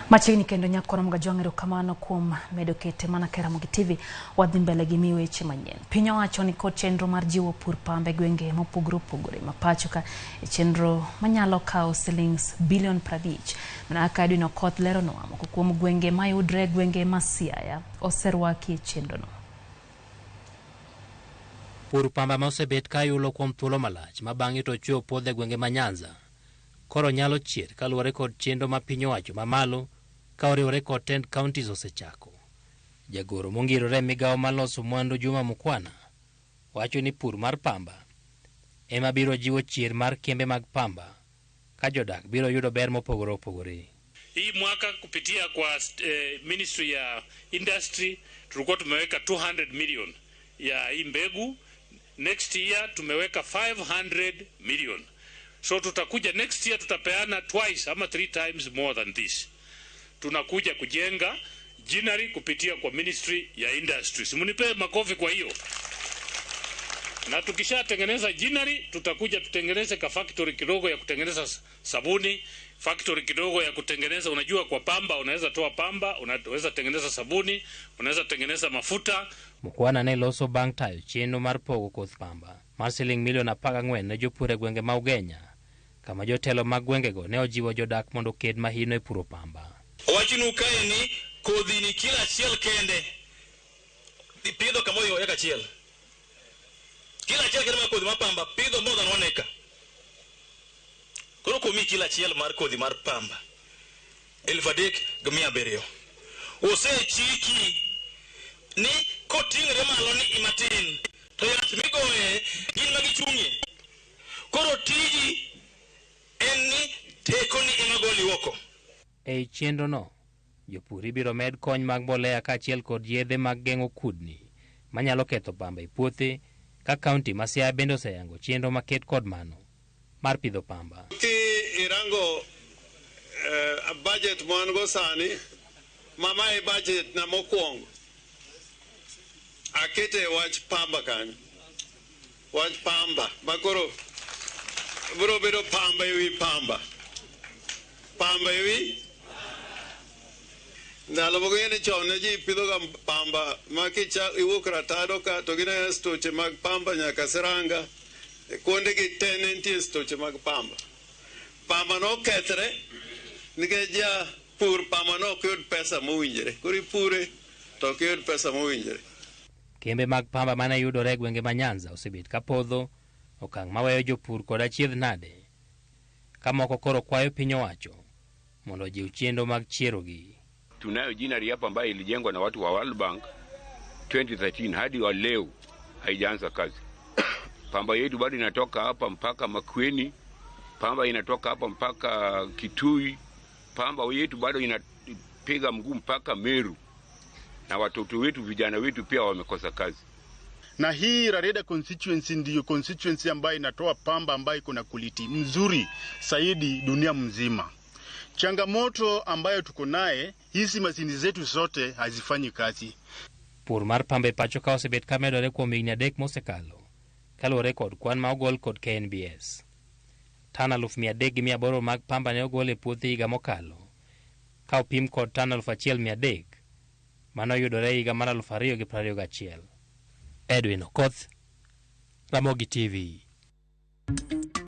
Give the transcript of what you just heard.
Machiegni kendo nyakoro Mgajwang', erokamano kuom medo kete mana ka Ramogi TV. Wadhi mbele gi miyo weche manyien. Piny owacho ni kod chenro mar jiwo pur pamba e gwenge mopogore opogore ma pacho ka e chenro manyalo kawo silings bilion 50. Mana kaka Edwin Okoth leronwa, moko kuom gwenge mayudre e gwenge ma Siaya oserwaki e chenro no. Pur pamba ma osebet ka yulo kuom thuolo malach ma bang'e to ochwe opodho e gwenge ma Nyanza koro nyalo chier kaluwore kod chenro ma piny owacho mamalo ka oriwore kod tend counties osechako. Jagoro mongirore e migawo mar loso mwandu Juma Mukwana wacho ni pur mar pamba ema biro jiwo chier mar kembe mag pamba ka jodak biro yudo ber mopogore opogore. Hii mwaka kupitia kwa Ministry ya Industry tulikuwa tumeweka 200 million ya hii mbegu. Next year tumeweka 500 million. So tutakuja next year tutapeana twice ama three times more than this. Tunakuja kujenga ginnery kupitia kwa Ministry ya Industry. Simunipe makofi kwa hiyo. Na tukishatengeneza ginnery tutakuja tutengeneze ka factory kidogo ya kutengeneza sabuni, factory kidogo ya kutengeneza, unajua kwa pamba unaweza toa pamba, unaweza tengeneza sabuni, unaweza tengeneza mafuta. Mukwana ne loso bang' tayo chenro mar pogo koth pamba mar siling milion 14 ne jopur e gwenge ma Ugenya, kama jotelo mag gwengego ne ojiwo jodak mondo oked mahino e puro pamba. Owachnu kae ni kodhi ni kilo achiel kende pidho kama eka achiel. Kilo achiel kende mar kodhi mar pamba pidho more than 1 acre. Koro komi kilo achiel mar kodhi mar pamba 3700. Osechiki ni koting're malo ni matin to yath migoye gin ma gichung'ie. Koro tiji en ni tekoni ema goli oko. Ei chenro no, jopur ibiro med kony mag mbolea kaachiel kod yedhe mag geng'o kudni manyalo ketho pamba e puothe, ka kaunti ma Siaya bende oseyango chenro maket kod mano mar pidho pamba. Ki irango budget ma wan go sani, ma e budget na mokwongo akete wach pamba kanyo, wach pamba makoro biro bedo pamba ewi pamba, pamba ewi ndalo moko. Ing'e ni chon ne ji pidho ga pamba ma kicha iwuok Ratado ka to gineno stoche mag pamba nyaka Siranga, kuonde gi te ne nitie stoche mag pamba. Pamba nokethre nikech japur pamba nok yud pesa mowinjore, koro ipure to ok iyud pesa mowinjore. Kembe mag pamba mane yudore e gwenge ma Nyanza osebet ka podho, okang' maweyo jopur kod achiedh nade, ka moko koro kwayo piny owacho mondo ojiw chenro mag chierogi. Tunayo ginnery hapa ambayo ilijengwa na watu wa World Bank 2013, hadi wa leo haijaanza kazi. Pamba yetu bado inatoka hapa mpaka Makueni, pamba inatoka hapa mpaka Kitui, pamba yetu bado inapiga mguu mpaka Meru, na watoto wetu, vijana wetu pia wamekosa kazi. Na hii Rarieda constituency ndiyo constituency ambayo inatoa pamba ambayo iko na quality mzuri zaidi dunia mzima. Changamoto ambayo tuko naye, hizi mashini zetu zote hazifanyi kazi. Pur mar pamba e pacho ka osebet ka medore kuom higni 3 mosekalo, kaluwore kod kwan ma ogol kod KNBS. Tan 308,000 mag pamba ne ogol e puothe higa mokalo, ka opim kod tan 1300 manoyudore higa mar 2021. Edwin Okoth, Ramogi TV.